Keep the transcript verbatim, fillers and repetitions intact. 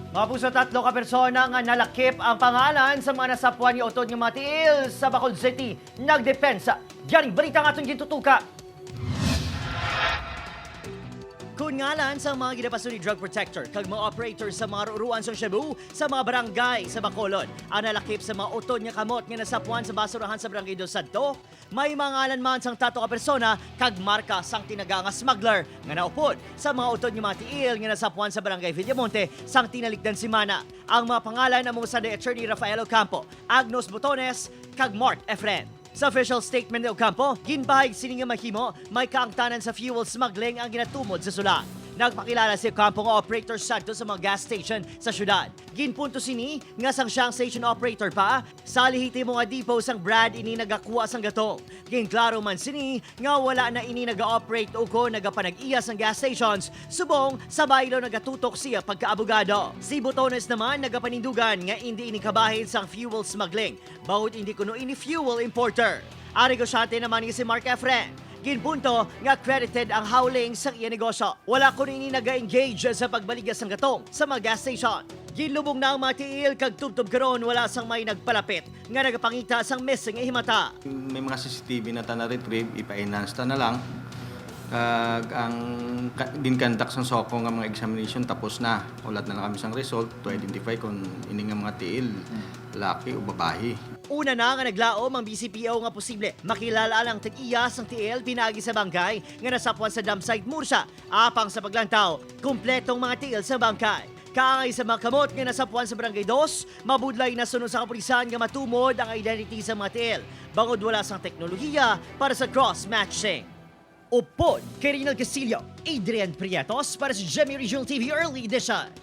Mga puso, tatlo ka persona nga nalakip ang pangalan sa mga nasapuan nga utod nga mga tiil sa Bacolod City nagdepensa. Yaring balita nga aton gintutukan. Kun ngalan sang mga ginapaso ni drug protector kag mga operator sa mga ruruan sa Shabu sa mga barangay sa Bacolod ang nalakip sa mga utod nga kamot nga nasapuan sa basurahan sa Barangay Dos Santo, may mga ngalan man sang tatlo ka persona kag marka sang tinaga nga smuggler nga naupod sa mga utod nga mga tiil nga nasapuan sa Barangay Villamonte sang tinalikdan semana. Ang mga pangalan amo sanday Attorney Rafael Ocampo, Agnos Botones, kag Mark Efren. Sa official statement ni Ocampo, ginpahayag sini nga mahimo may kaangtanan sa fuel smuggling ang ginatumod sa sulat. Nagpakilala si Ocampo nga operator sadto sa mga gas station sa syudad. Ginpunto sini nga sang siya ang station operator pa sa lehitimo nga depot sang Brad ini nagakuha sang gatong. Ginklaro man sini nga wala na ini naga-operate ukon nagapanag-iya sang gas stations subong sa baylo nagatutok siya pagkaabogado. Si Botones naman nagapanindugan nga indi ini kabahin sang fuel smuggling, bangod indi kuno ini fuel importer. Ang negosyante naman nga si Mark Efren, ginpunto nga credited ang howling sang iya negosyo. Wala kuno ini naga-engage sa pagbaligya sang gatong sa mga gas station. Ginlubong na ang mga tiil kag tubtob karon wala sang may nagpalapit nga nagapangita sang missing nga himata. May mga C C T V na ta na-retrieve, ipa-enhance ta na lang. Kag ang ka-, ginkandak sang SOCO nga mga examination tapos na. Hulat na lang kami sang result to identify kung ini nga mga tiil, lalaki o babayi. Una na nga naglaom ang B C P O nga posible makilala ang tag-iya sang tiil pinaagi sa bangkay nga nasapuan sa dump site, Murcia. Apang sa paglantaw, kumpletong mga tiil sa bangkay. Kaangay sa mga kamot nga nasapuan sa Barangay Dos, mabudlay na suno sa kapulisan nga matumod ang identity sa mga tiil, bangod wala sang teknolohiya para sa cross-matching. Upod kay Rinald Castillo, Adrian Prietos para sa G M A Regional T V Early Edition.